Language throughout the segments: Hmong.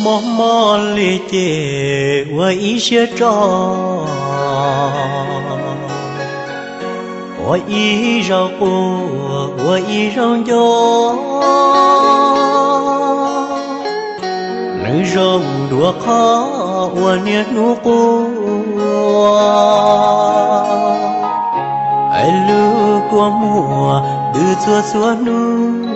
Mob mob li ces ua ib siab tso, ua ib zaug quaj ua ib zaug nco. Nws zoo dua qhov ua niaj hnub quaj, es lub kua muag twb txhua txhua hnub.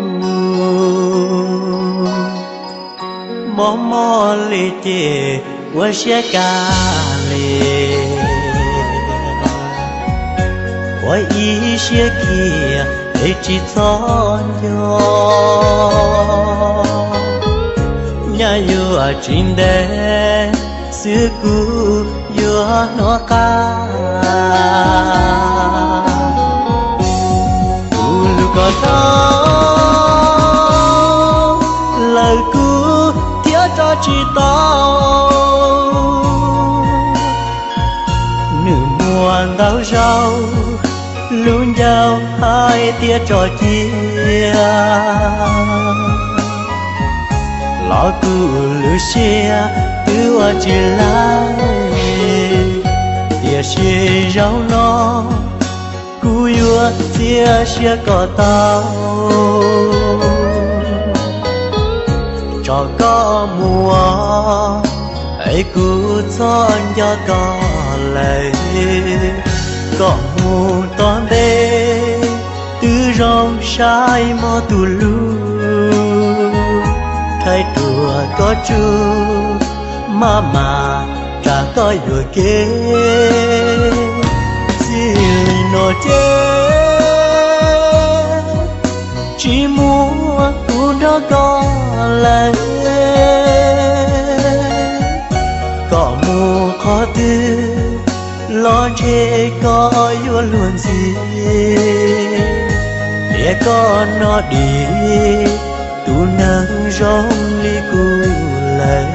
Mob mob li ces ua siab kag li, ua ib siab kiag es tsis txhob nco. Nyaj yuav tsis ntev xwb kuv yuav hnov qab. Kuv lub ko taub lawm kuv thiab tso tsis tau. Nws muaj ntau zaus lub ncauj hais tias tso cia, los kuv lub siab twb ua tsis laib. Tiam sis zaum no kuv yuav txiav siab kom tau, tso koj mus, es kuv txhob nco koj lawm. Koj mus tom ntej twb zoo saib mob tus hlub, rhais ruam koj tsum maj mam tsam koj yuam kev. Txij li no ces tsis muaj kuv nrog koj lawm. Koj mus qhov twg los ntshe koj yuav luag ntxhi, tias koj no dim tus neeg zoo li kuv lawm.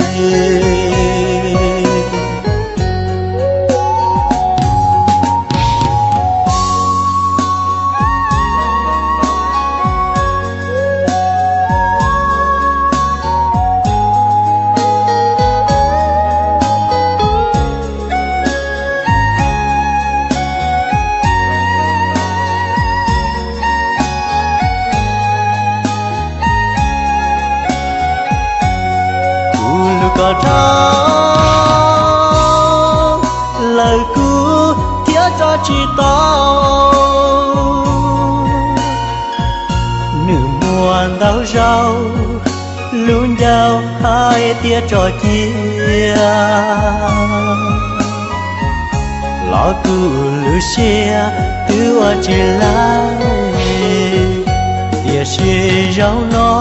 Kuv lub ko taub lawm kuv thiab tso tsis tau. Nws muaj ntau zaus lub ncauj hais tias tso cia, los kuv lub siab twb ua tsis laib. Tiam sis zaum no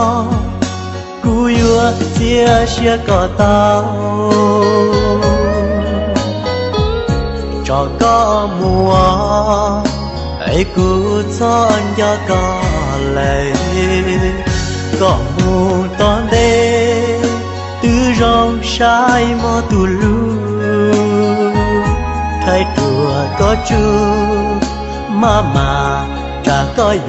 kuv yuav txiav siab kom tau, tso koj mus, es kuv txhob nco koj lawm. Koj mus tom ntej twb zoo saib mob tus hlub, rhais ruam koj tsum maj mam tsam koj yuam